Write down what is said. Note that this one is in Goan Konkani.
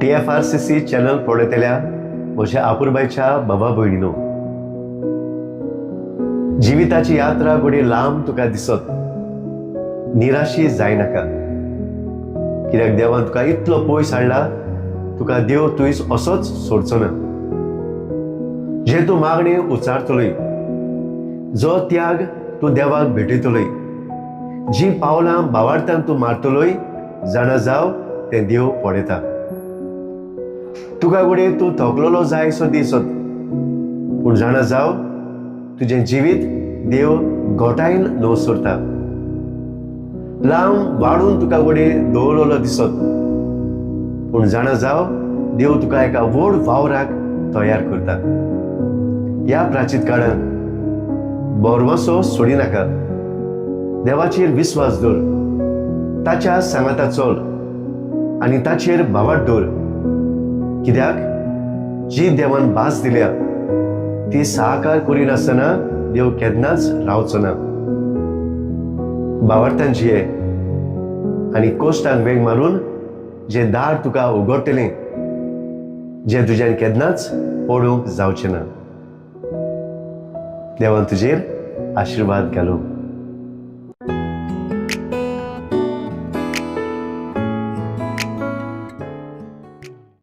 TFRCC channel पळयतल्या म्हज्या आपुरबायच्या बाबा भयणीनो, जिविताची यात्रा घडये लांब तुका दिसत, निराशी जायनाका, कित्याक देवान तुका इतलो पयस हाडला, तुका देव थंयच असोच सोडचो ना. जे तूं मागणी उचारतलोय, जो त्याग तूं देवाक भेटयतलोय, जी पावलां भावार्थान तूं मारतलोय, जाणा जाव तें देव पळयता. तुका घडये तूं थकलेलो जाय सो दिसत, पूण जाणा जाव तुजें जिवीत देव घोटायन नवसरता. लांब वाडून तुका घडये दवरलेलो दिसत, पूण जाणा जाव देव तुका एका व्हड वावराक तयार करता. ह्या प्राचीत काळान भरवंसो सोडिनाका. देवाचेर विस्वास दवर, ताच्या सांगाता चल आनी ताचेर भावार्थ दवर, कित्याक जी देवान भास दिल्या ती साकार करिनासतना देव केन्नाच रावचो ना. भावार्थान जिये आनी कोश्टांक वेंग मारून जें दार तुका उगडटलें, जें तुज्यान केन्नाच पडूंक जावचें ना. देवान तुजेर आशिर्वाद घालूं.